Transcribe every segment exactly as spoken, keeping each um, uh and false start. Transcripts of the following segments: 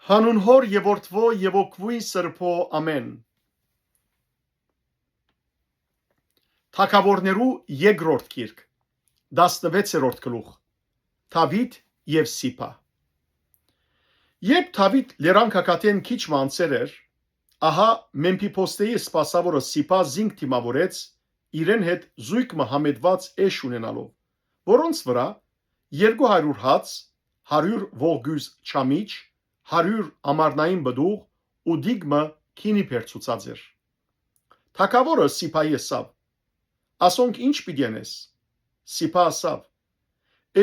Հանուն Հօր եւ Որդւոյ եւ Հոգւոյն Սրբոյ, ամէն։ Թագաւորներու երկրորդ գիրք, տասնվեցերորդ գլուխ։ Դաւիթ եւ Սիբա։ Երբ Դաւիթ լերան գագաթէն քիչ մը անցեր էր, ահա Մեմփիբոսթեի սպասաւորը Սիբա զինք դիմաւորեց, իրեն հետ զոյգ մը համեդուած էշ ունենալով, որոնց վրայ երկու հարիւր հաց, հարիւր ողկոյզ չամիչ, հարիւր ամառնային պտուղ ու տիկ մը գինի բերցուցած էր։ Թագաւորը Սիբայի ըսաւ. «Ասոնք ի՞նչ պիտի ընես»։ Սիբա ըսաւ.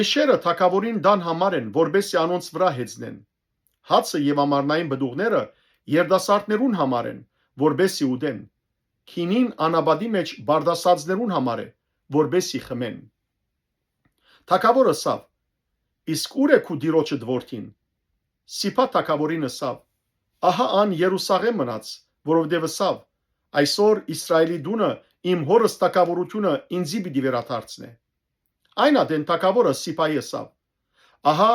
«Էշերը թագաւորին տան համար են, որպէս զի անոնց վրայ հեծնեն։ Հացը եւ ամառնային պտուղները երիտասարդներուն համար են, որպէս զի ուտեն։ Գինին անապատի մէջ պարտասածներուն համար է, որպէս զի խմեն»։ Թագաւորը ըսաւ. «Իսկ ո՞ւր է քու տիրոջդ որդին»։ Սիբա թագաւորին ըսաւ. «Ահա ան Երուսաղէմ մնաց, որովհետեւ ըսաւ. "Այսօր Իսրայէլի տունը իմ հօրս թագաւորութիւնը ինծի պիտի վերադարձնէ"»։ Այն ատեն թագաւորը Սիբայի ըսաւ. «Ահա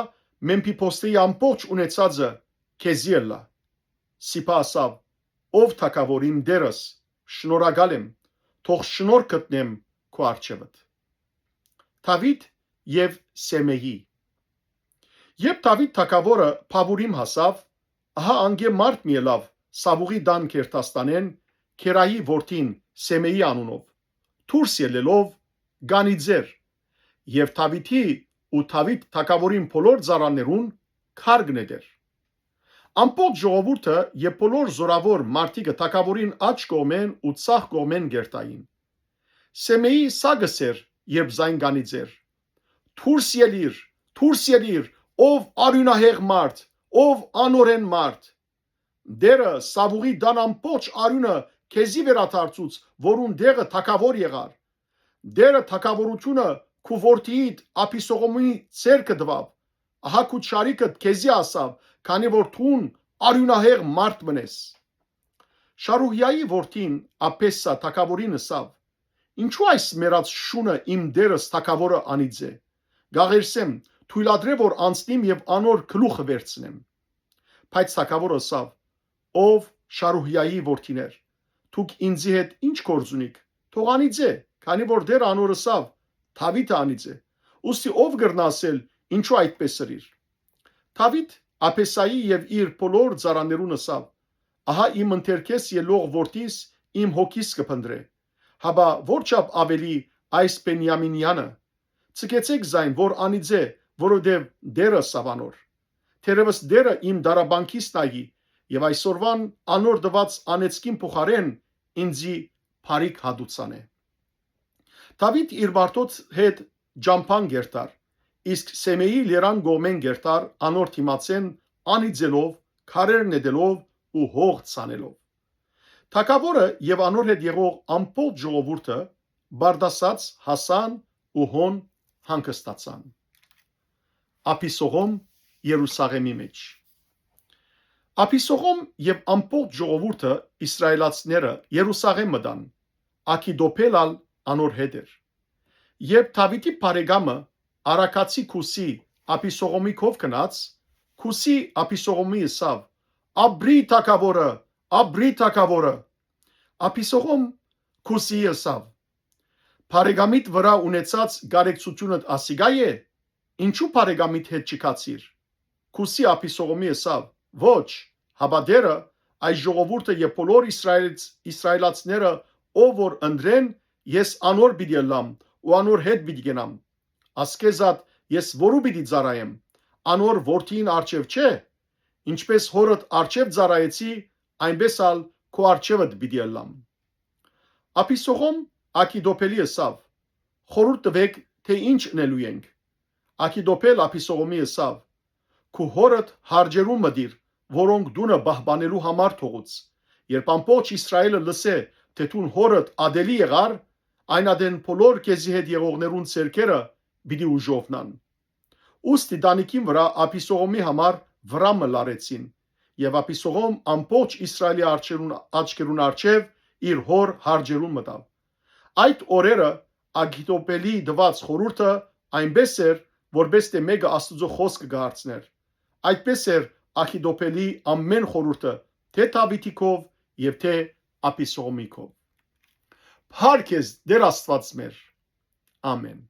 Մեմփիբոսթեի ամբողջ ունեցածը քեզի ըլլայ»։ Սիբա ըսաւ. «Ով թագաւոր, իմ տէրս, շնորհակալ եմ, թող շնորհ գտնեմ քու առջեւդ»։ Դաւիթ եւ Սեմէի։ Երբ Դաւիթ թագաւորը Բաւուրիմ հասաւ, ահա անկէ մարդ մը ելաւ Սաւուղի տան գերդաստանէն, Քերայի որդին Սեմէի անունով, դուրս ելլելով՝ կ'անիծէր, եւ Դաւիթի ու Դաւիթ թագաւորին բոլոր ծառաներուն քար կը նետէր։ Ամբողջ ժողովուրդը եւ բոլոր զօրաւոր մարդիկը թագաւորին աջ կողմէն ու ձախ կողմէն կ'երթային։ Սեմէի սա կ'ըսէր, երբ զայն կ'անիծէր. «Դուրս ելիր, դուրս ելիր, ով արիւնահեղ մարդ, ով անօրէն մարդ։ Տէրը Սաւուղի տան ամբողջ արիւնը քեզի վերադարձուց, որուն տեղը թագաւոր եղար։ Տէրը թագաւորութիւնը քու որդիիդ Աբիսողոմի ձեռքը տուաւ։ Ահա քու չարիքդ քեզի հասաւ, քանի որ դուն արիւնահեղ մարդ մըն ես»։ Շարուհիայի որդին Աբեսա թագաւորին ըսաւ. «Ինչո՞ւ այս մեռած շունը իմ տէրս թագաւորը անիծէ։ Կ'աղերսեմ, թոյլատրէ որ անցնիմ եւ անոր գլուխը վերցնեմ»։ Բայց թագաւորը ըսաւ. «Ով Շարուհիայի որդիներ, դուք ինծի հետ ի՞նչ գործ ունիք, թող անիծէ, քանի որ Տէրը անոր ըսաւ. "Դաւիթը անիծէ"։ Ուստի ո՞վ կրնայ ըսել. "Ինչո՞ւ այդպէս ըրիր"»։ Դաւիթ Աբեսայի եւ իր բոլոր ծառաներուն ըսաւ. «Ահա իմ ընթերքէս ելլող որդիս իմ հոգիս կը փնտռէ, հապա որչափ աւելի այս Բենիամինեանը։ Ձգեցէք զայն, որ անիծէ, որովհետեւ Տէրը ըսաւ անոր. "Թերեւս Տէրը իմ դարաբանքիս նայի եւ այսօրուան անոր տուած անեծքին փոխարէն ինծի բարիք հատուցանէ"։ Դաւիթ իր մարդոց հետ ճամբան կ'երթար, իսկ Սեմէի լերան կողմէն կ'երթար անոր դիմացէն անիծելով, քարեր նետելով ու հող ցանելով։ Թագաւորը եւ անոր հետ եղող ամբողջ ժողովուրդը պարտասած հասան ու հոն հանգստացան։ Աբիսողոմ Երուսաղէմի մէջ։ Աբիսողոմ եւ ամբողջ ժողովուրդը, իսրայելացիները, Երուսաղէմ մտան, Աքիթոփել ալ անոր հետ էր։ Երբ Դաւիթի բարեկամը, արագացի Քուսի, Աբիսողոմի քով գնաց, Քուսի Աբիսողոմի ըսաւ. "Ապրի թագաւորը, ապրի թագաւորը"։ Աբիսողոմ Քուսիի ըսաւ. "Բարեկամիդ վրայ ունեցած կարեկցութիւնդ ասիկա՞ է, ինչո՞ւ բարեկամիդ հետ չգացիր"։ Քուսի Աբիսողոմի ըսաւ. "Ոչ, հապա Տէրը, այս ժողովուրդը եւ բոլոր Իսրայելից, իսրայելացիները, ով որ ընտրեն, ես անոր պիտի ըլլամ ու անոր հետ պիտի գնամ։ Ասկեզատ ես որու պիտի ծառայեմ, անոր որդիին առջեւ չէ՞։ Ինչպես հօրդ առջեւ ծառայեցի, այնպես ալ քու առջեւդ պիտի ըլլամ"։ Աբիսողոմ Աքիթոփելի ըսաւ. "Խորհուրդ տուէք, թէ ի՛նչ ընելու ենք"։ Աքիթոփել Աբիսողոմի ըսաւ. "Քու հօրդ հարճերուն մտիր, որոնք տունը պահպանելու համար թողուց։ Երբ ամբողջ Իսրայէլը լսէ, թէ դուն հօրդ ատելի եղար, այն ատեն բոլոր քեզի հետ եղողներուն ձեռքերը պիտի ուժովնան"։ Ուստի տանիքին վրայ Աբիսողոմի համար վրայ մը լարեցին, եւ Աբիսողոմ ամբողջ Իսրայէլի արջերուն, աչքերուն առջեւ իր հօր հարճերուն մտաւ։ Այդ օրերը Աքիթոփելի տուած խորհուրդը այնպէս էր, որպէս թէ մէկը Աստուծոյ խօսքը կը հարցնէր։ Այդպէս էր Ախիտոփելի ամէն խորհուրդը, թէ Դաւիթի քով եւ թէ Աբիսողմի քով։ Փառք ես, Տէր Աստուած մեր։ Ամէն։